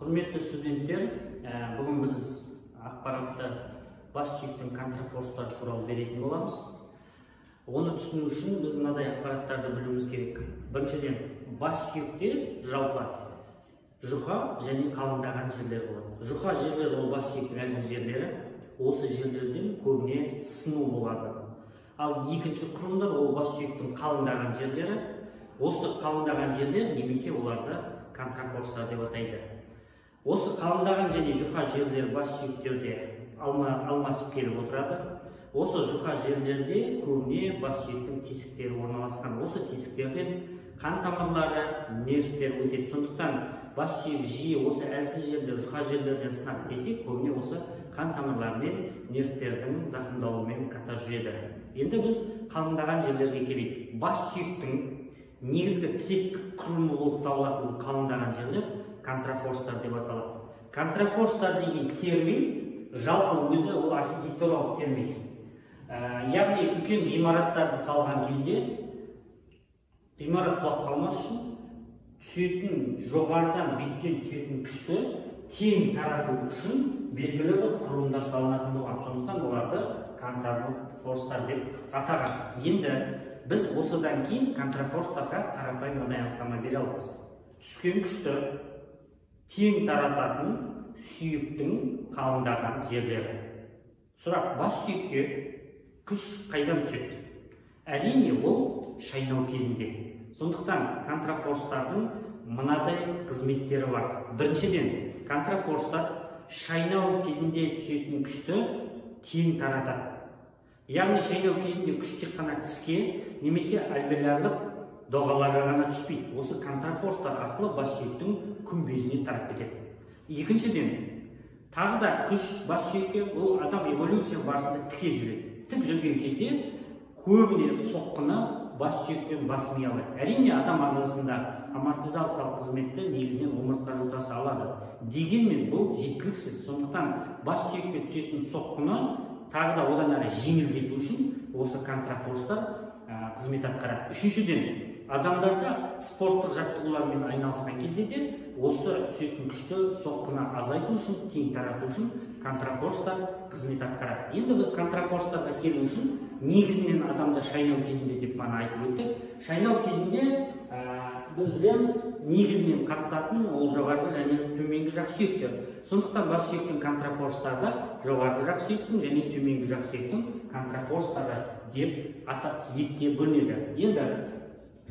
Құрметті студенттер, бүгін біз ақпаратты бас сүйектің контрафорстары туралы беретін боламыз. Оны түсіну үшін біз мынадай ақпараттарды білуіміз керек. Біріншіден, бас сүйекте жалпы жұқа және қалыңдаған жерлер болады. Жұқа жерлер ол бас сүйектің әлсіз жерлері. Осы жерлерден көбіне сыну болады. Ал екінші құрылымдар ол бас сүйектің қалыңдаған жерлері. Осы қалыңдаған жерлер немесе оларды контрафорстар деп атайды. Осы қалыңдаған және жұқа жерлер бас сүйектерде алмасып келіп отырады. Осы жұқа жерлерде көбіне бас сүйектің тесіктері орналасқан. Осы тесіктерден қан тамырлары, нервтер өтеді. Сондықтан бас сүйек жиі осы әлсіз жерлер, жұқа жерлерден сынады десек, көбіне осы қан тамырлары мен нервтердің зақымдалуымен қатар жүреді. Енді біз қалыңдаған жерлерге келейік. Бас сүйектің негізгі тіректік құрылымы болып табылатын қалыңдаған жерлер контрафорстар деп аталады. Контрафорстар деген термин жалпы өзі ол архитектуралық термин. Яғни үлкен ғимараттарды салған кезде ғимарат құлап қалмас үшін түсетін жоғарыдан биіктен түсетін күшті тең тарату үшін белгілі бір құрылымдар салынатын болған. Сондықтан оларды контрафорстар деп атаған. Енді біз осыдан кейін контрафорстарға қарапайым мынадай анықтама бере аламыз. Түскен күшті тең тарататын сүйектің қалыңдаған жерлері. Сұрақ, бас сүйекке күш қайдан түседі? Әрине, ол шайнау кезінде. Сондықтан контрафорстардың мынадай қызметтері бар. Біріншіден, контрафорстар шайнау кезінде түсетін күшті тең таратады. Яғни шайнау кезінде күш тек қана тіске немесе альвеолярлық доғаларға ғана түспейді. Осы контрафорстар арқылы бас сүйектің күмбезіне тарап кетеді. Екіншіден, тағы да күш бас сүйекке, ол адам эволюция барысында тіке жүреді. Тік жүрген кезде көбіне соққыны бас сүйек пен бас ми алады. Әрине, адам ағзасында амортизациялық қызметті негізінен омыртқа жотасы алады. Дегенмен бұл жеткіліксіз. Сондықтан бас сүйекке түсетін соққыны тағы да одан әрі жеңілдету үшін осы контрафорстар қызмет атқарады. Үшіншіден, адамдарда спорттық жаттығулармен айналысқан кезде де осы түсетін күшті соққыны азайту үшін, тең тарату үшін контрафорстар қызмет атқарады. Енді біз контрафорстарға келу үшін негізінен адамда шайнау кезінде деп мана айтып өттік. Шайнау кезінде біз білеміз, негізінен қатысатын ол жоғарғы және төменгі жақ сүйектер. Сондықтан бас сүйектің контрафорстары жоғарғы жақ сүйектің және төменгі жақ сүйектің контрафорстары деп екіге бөлінеді. Енді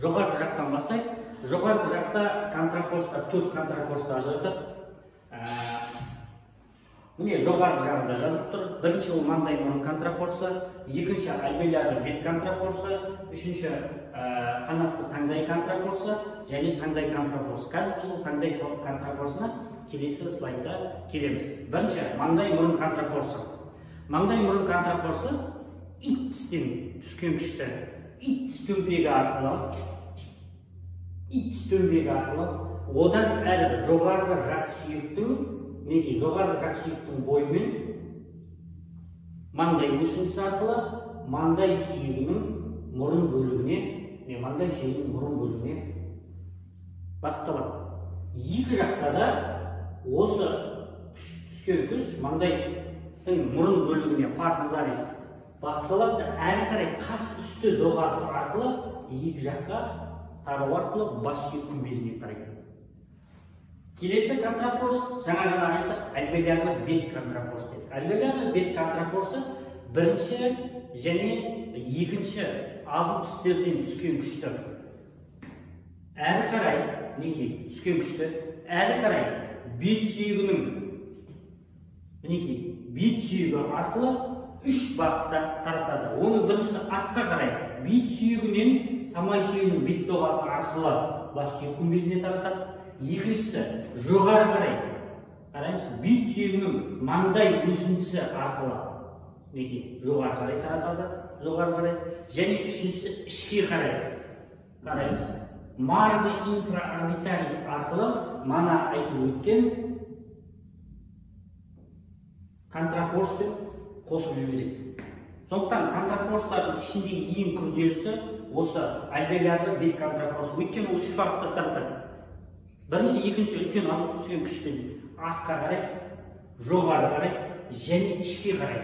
жоғарғы жақтан бастайық. Жоғарғы жақта контрафорстар, төрт контрафорсты ажыратады. Міне жоғарғы жағында жазылып тұр. Бірінші ол маңдай мұрын контрафорсы, екінші альвеолярлы бет контрафорсы, үшінші қанатты таңдай контрафорсы және таңдай контрафорсы. Қазір біз ол таңдай контрафорсына келесі слайдта келеміз. Бірінші маңдай мұрын контрафорсы. Маңдай мұрын контрафорсы ит тістен түскен күшті ит тіс төмпегі арқылы, ит тіс төмпегі арқылы одан әрі жоғарғы жақ сүйектің, мінекей жоғарғы жақ сүйектің бойымен маңдай өсіндісі арқылы маңдай сүйегінің мұрын бөлігіне, маңдай сүйегінің мұрын бөлігіне бағытталады. Екі жақта да осы түскен күш маңдайдың мұрын бөлігіне pars nasalis бағытталады. Әрі қарай қас үсті доғасы арқылы екі жаққа тарау арқылы бас сүйек күмбезіне тарайды. Келесі контрафорс, жаңа ғана айттық, альвеолярлы бет контрафорс дедік. Альвеолярлы бет контрафорсы бірінші және екінші азу тістерден түскен күшті әрі қарай, мінекей түскен күшті әрі қарай бет сүйегінің, мінекей бет сүйегі арқылы үш бағытта таратады. Оның біріншісі артқа қарай бет сүйегінен самай сүйегінің бет доғасы арқылы бас сүйек күмбезіне таратады. Екіншісі жоғары қарай қараймыз, бет сүйегінің маңдай өсіндісі арқылы мінекей жоғары қарай таратады, жоғары қарай. Және үшіншісі ішке қарай қараймыз, марго инфраорбиталис арқылы мана айтып өткен контрафорспен қосып жібереді. Сондықтан контрафорстардың ішіндегі ең күрделісі осы альвеолярлы бет контрафорсы. Өйткені ол үш бағытта таратады. Бірінші, екінші үлкен азу түскен күшті артқа қарай, жоғары қарай және ішке қарай.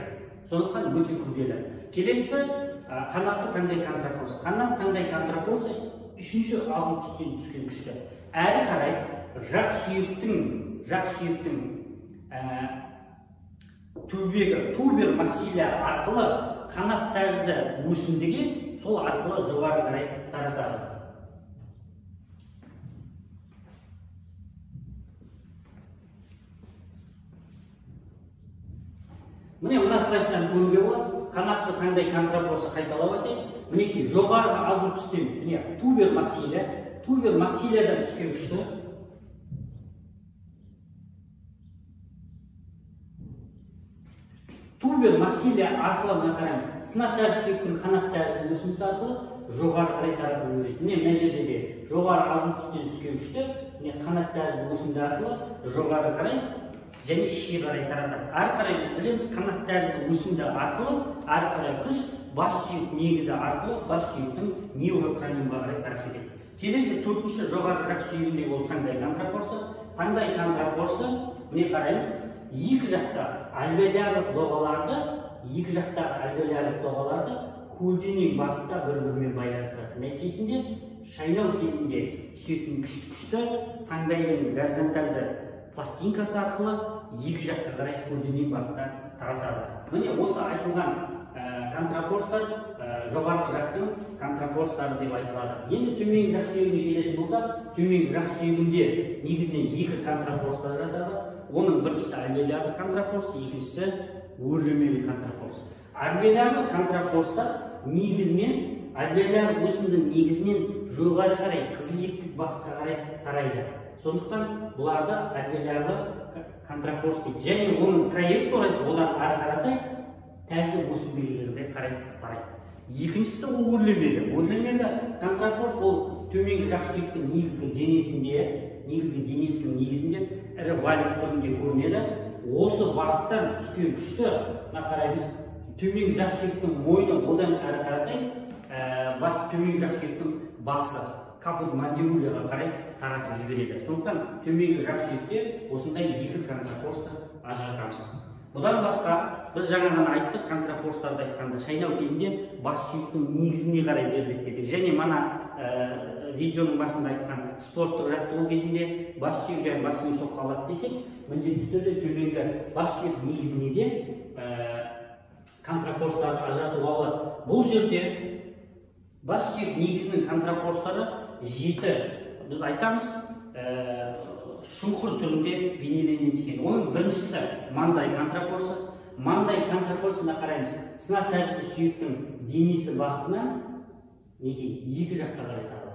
Сондықтан өте күрделі. Келесі қанатты таңдай контрафорсы. Қанат таңдай контрафорсы үшінші азу түстен түскен күшті. Әрі қарай жақ сүйектің түбегі тубер максилля арқылы қанат тәрізді өсіндіге сол арқылы жоғары қарай таратады. Міне мына слайдтан көруге болады. Қанатты таңдай контрафорсы қайталап айтайын. Мінекей жоғарғы азу түстен, міне тубер максилля, тубер максиллядан түскен күшті тубер максилля арқылы мына қараймыз. Сынақ тәрізді сүйектің қанат тәрізді өсіндісі арқылы жоғары қарай таратып өтеді. Міне мына жерде де жоғары азу түстен түскен күшті міне қанат тәрізді өсінді арқылы жоғары қарай және ішке қарай таратады. Әрі қарай біз білеміз, қанат тәрізді өсінді арқылы әрі қарай күш бас сүйек негізі арқылы бас сүйектің неокраниумға қарай тарап кетеді. Келесі төртінші жоғарғы жақ сүйегінде ол таңдай контрафорсы. Таңдай контрафорсы міне қараймыз, екі жақта альвеолярлық доғаларды, екі жақтағы альвеолярлық доғаларды көлденең бағытта бір-бірімен байланыстырады. Нәтижесінде шайнау кезінде түсетін күшті таңдайдың горизонтальды пластинкасы арқылы екі жаққа қарай көлденең бағытта таратады. Міне осы айтылған контрафорстар жоғарғы жақтың контрафорстары деп айтылады. Енді төменгі жақ сүйегіне келетін болсақ, төменгі жақ сүйегінде негізінен екі контрафорстар жатады. Оның біріншісі альвеолярлы контрафорс, екіншісі өрлемелі контрафорс. Альвеолярлы контрафорстар негізінен альвеоляр өсімдің негізінен жоғары қарай қызыл бағытқа қарай тарайды. Сондықтан бұларды альвеолярлы контрафорс дейді. Және оның траекториясы одан ары қаратай тәжді өсімдіктерге қарай тарайды. Екіншісі ол өрлемелі. Өрлемелі контрафорс ол төменгі жақ сүйектің негізгі денесінде, негізгі денесінің негізінде ірі валик түрінде көрінеді. Осы бағыттан түскен күшті мына қараймыз, төменгі жақ сүйектің мойны одан әрі қаратай бас төменгі жақ сүйектің басы капут мандибуляға қарай таратып жібереді. Сондықтан төменгі жақ сүйекте осындай екі контрафорсты ажыратамыз. Бұдан басқа біз жаңа ғана айттық, контрафорстарды айтқанда шайнау кезінде бас сүйектің негізіне қарай беріледі дедік. Және мана видеоның басында айтқан спорттық жаттығу кезінде бас сүйек және бас ми соққы алады десек, міндетті түрде төменгі бас сүйек негізіне де контрафорстарды ажыратуға болады. Бұл жерде бас сүйек негізінің контрафорстары жеті, біз айтамыз, шұңқыр түрінде бейнеленеді екен. Оның біріншісі маңдай контрафорсы. Маңдай контрафорсына қараймыз. Сынақ тәрізді сүйектің денесі бағытынан неге екі жаққа қарай таратады.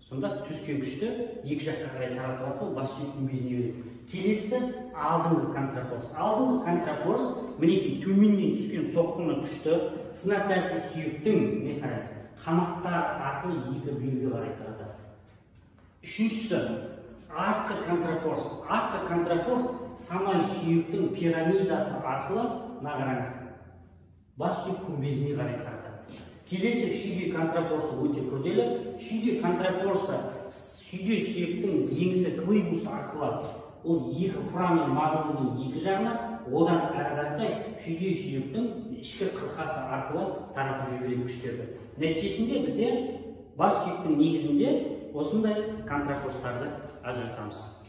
Сонда түскен күшті екі жаққа қарай тарату арқылы бас сүйектің безіне береді. Келесі алдыңғы контрафорс. Алдыңғы контрафорс мінекей төменнен түскен соққыны күшті сынақ тәрізді сүйектің не қараймыз, қанаттары арқылы екі бүйірге қарай таратады. Үшіншісі артқы контрафорс. Артқы контрафорс самай сүйектің пирамидасы арқылы мына қараңыз, бас сүйек күмбезіне қарай таратады. Келесі шүйде контрафорсы өте күрделі. Шүйде контрафорсы шүйде сүйектің еңсі клыбусы арқылы ол екі форамен магнумның екі жағына, одан әрі қаратай шүйде сүйектің ішкі қырқасы арқылы таратып жіберетін күштерді. Нәтижесінде бізде бас сүйектің негізінде осындай контрафорстарды ажыратамыз.